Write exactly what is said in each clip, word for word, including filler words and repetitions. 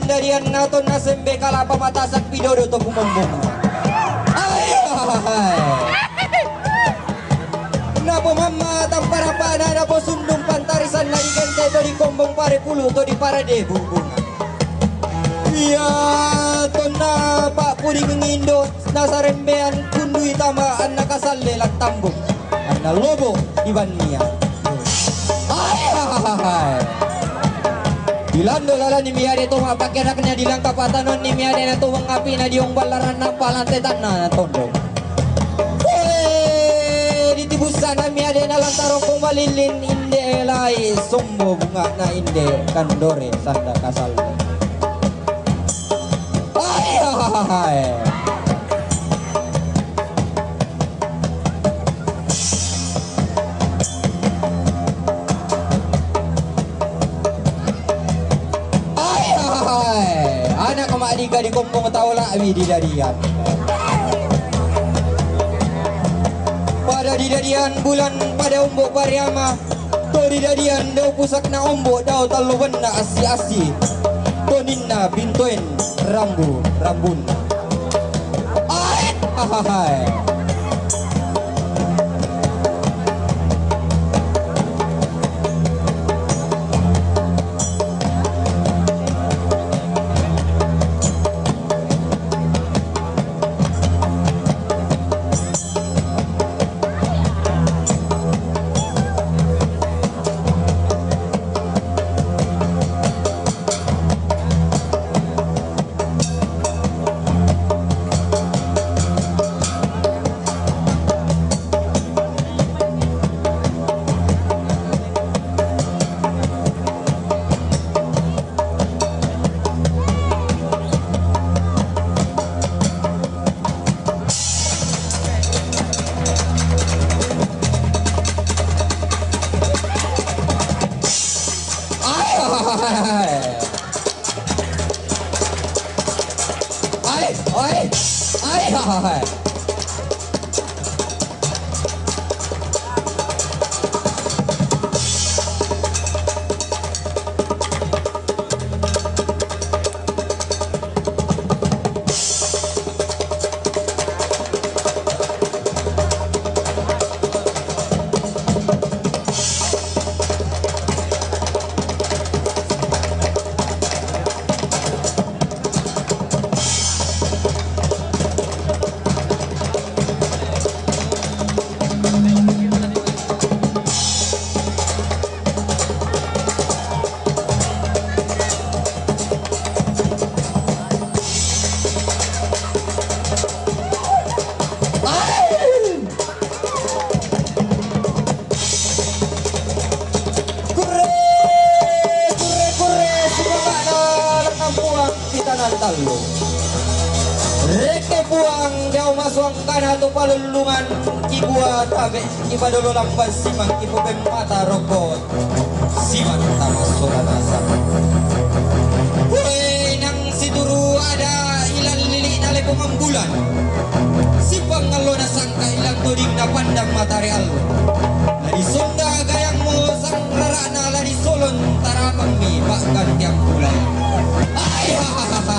Darian na tona sembe kala pamatasak pidodo to kumombong. Ay, ay, ay. Na pamama tamparapa na, na pasundung pantarisan na di kente to di kombong pare pulu to di parade bubungan. Iya, tona pa puri ngindo na sarembean kundu itama an na kasal lelan tambung. An na lobo iban nian. Ay, ay, ay, ay. Di lando lalan ni miade to mapakerak na di langkap atanon ni miade na to mangapi na di ong balaran na palantetan na tondo. Eh, di tibusan na miade na lantaron kong balilin inde lai sombo bunga na inde kandore sanda kasal. Ay, ay, ay, ay. Ay, ay, ay. Anak ma di ka di kombong tau la wi di dadian. Pada di dadian bulan pada umbo pariama. To di dadian dau pusak na ombo dau taloban na asi-asi. To ninna bintoen rambu, rambun. Ay, ay. Ay, ay, ay, ay. Kurre, kurre, kurre, sumangga na lakang puang kita nan tallu. Reke puang dau masuang kana tu palulungan kibua tabe. Kipa dolo lamban siman kipa pemata rokot. Siman tama sola nasa. Woi, nang situru ada ilan lili na lepongan bulan. Sipang allo na sangka ilan toding na pandang matari allo. Na di sonda gayang mo sang rara na la di solon tarapang mi pa gantiang bulan. Ay, ha, ha, ha, ha.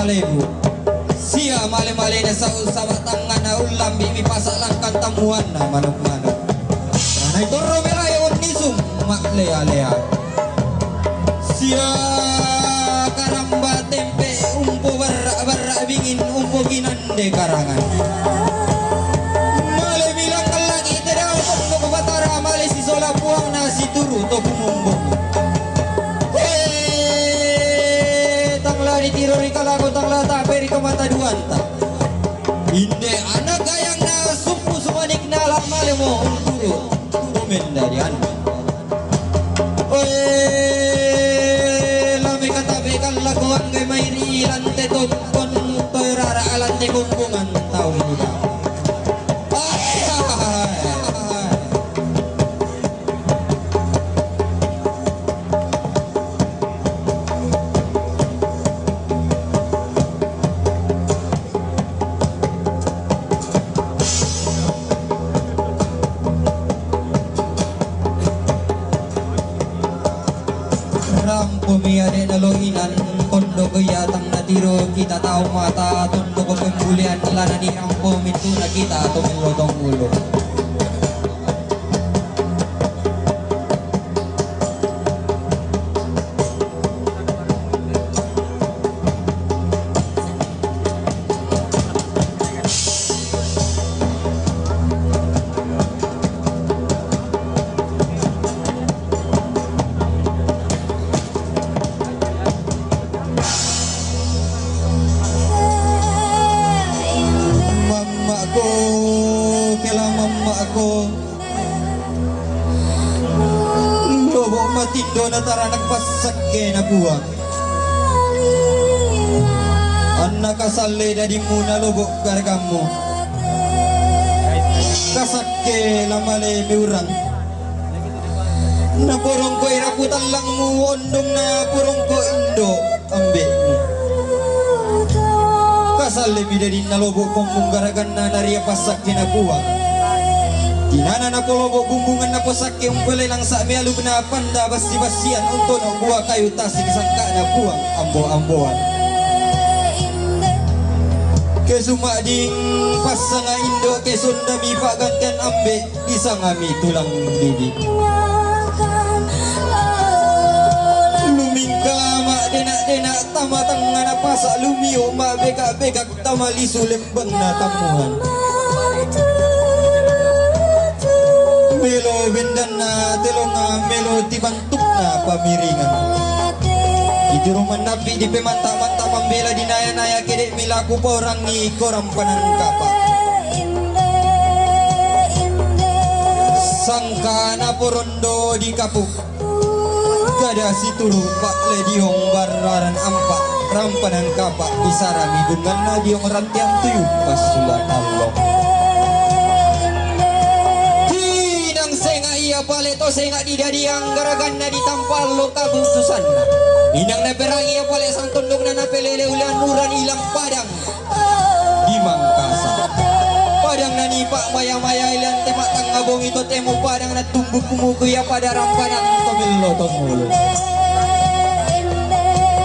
Lebu. Sia male-male na sau sawa tangana ulam bi mi pasa langkan tamuan na manuk-manuk. Nanai torro melai un nisung mak lea-lea. Sia karamba tempe umpo barra-barra bingin umpo ginande karangan. Male bilang kelak ite dau tondok Batara male si sola puang na si turu to kumumbung. Hei, tangla di tiro ri kalago tangla tape ri kamata duanta. Inde anak gayang na sumpu sumanik na la male mo unturu. Turu mendarian. Oe, lame katabe kalago angge mairi lante tokon toirara alante kumbungan tau muda. Rampo mi ade na lohinan tondok iya tang na tiro kita tau mata tondok pembulian lana ni rampo mi tuna kita to melotong ulu. Mamakku, kela mamakku. Lobok matindo na taranak pasakke na buang. Anna kasalle dadi muna lobok garagamu. Kasakke la male mi urang. Na porongko ira putalangmu ondong na porongko indo. Ambe. Kasalle mi dadi na lobok pompung garaganna na ria pasakke na buang. Tinana na polobok bumbungan na posakke umpele langsa mialum na panda basi-basian untono buah kayu tasik sangka na buang ambo-amboan. Kesu mading pasanga indo kesu nda mi pagangken ambe. Isa ngami tulang bibi. Lumingka ma denak-denak tama tangana pasak lumio ma begak-begak tama lisu lembang na tamuhan. Melo bendan na telonga melo tibantuk na pamiringan. Di rumah napi di pemanta-manta mambela di naya-naya kede milaku paurangi koram panangkapa. Sangka na porondo di kapuk. Kada si turu pak le diong bararan ampa. Ram panangkapa bisara mi dungan na diong rantian tuyu pasulan along. Hinang senga ia pale to senga di dadi anggaragan na di tampal lo kabutusan. Hinang na perang ia pale sang tondok na na pelele ulan uran ilang padang. Di Mangkasa. Padang na nipa maya-maya ilan tema tanga bongi to temu padang na tumbuh kumuku ya pada rampanan to melo to mulu.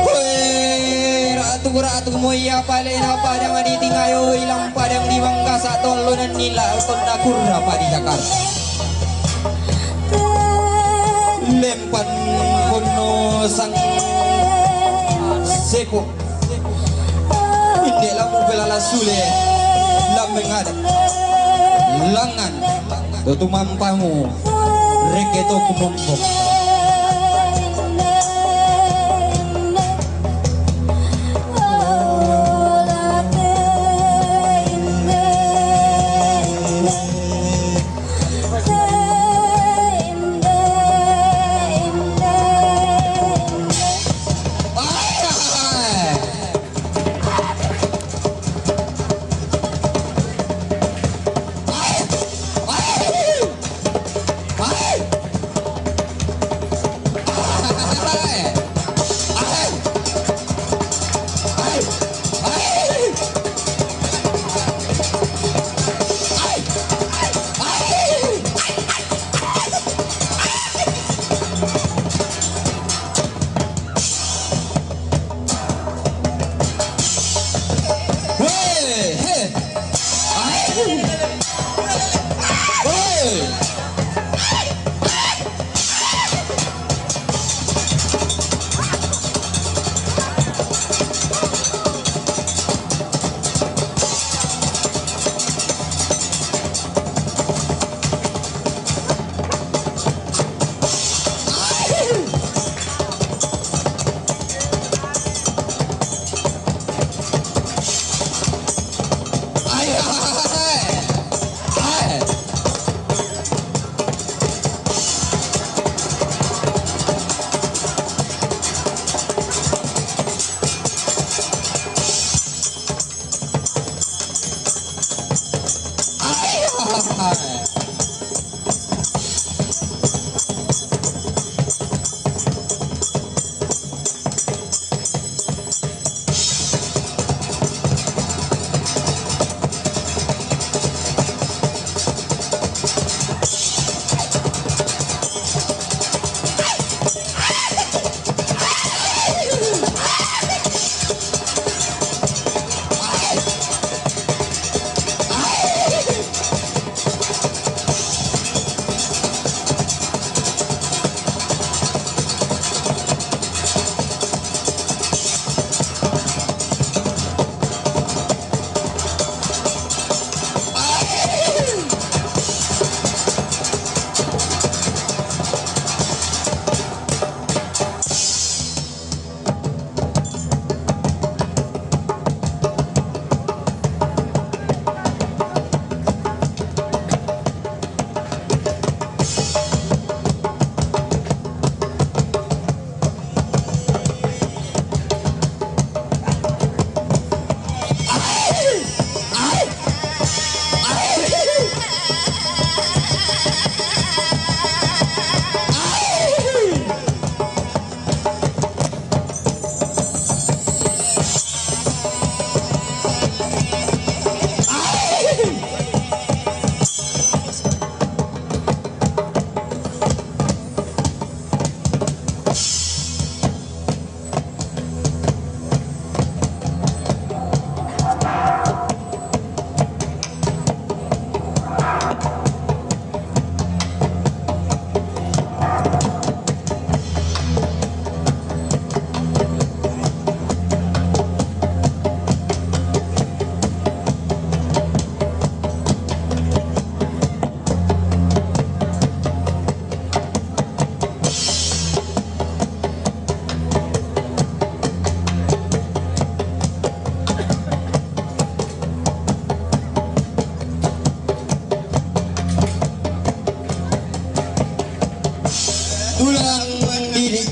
Hoi, ratu-ratu mo ya pale na padang di tingayo ilang padang di Mangkasa tolo na nila to na kurra padi Jakarta. Lempan kono sang sepo. Inde lamu pelala sule, lam mengada. Langan, tutu mampamu, reke to kumompo. Tulang diri.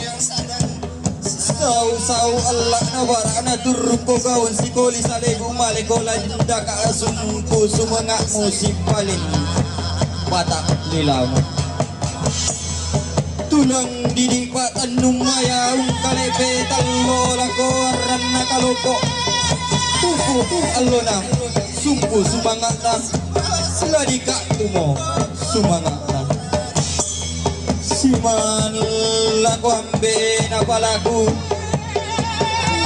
Sau-sau Allah na bara na turun ko gaun si koli salebu male ko la dinda ka sumpu sumanga musi palin. Batak lilaw. Tulang diri patan numaya ungkale pe talo lako aran na Kaloko. Tuku alona sumpu sumanga na. Sila dika tumo sumanga na. Siman lako ambe na palaku.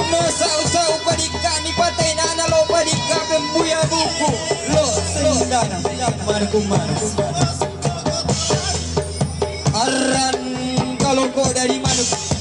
Na sau-sau padika ni patena na lo padika pembuya buku. Lo sendana. Manuk manuk. Aran Kaloko dari manuk.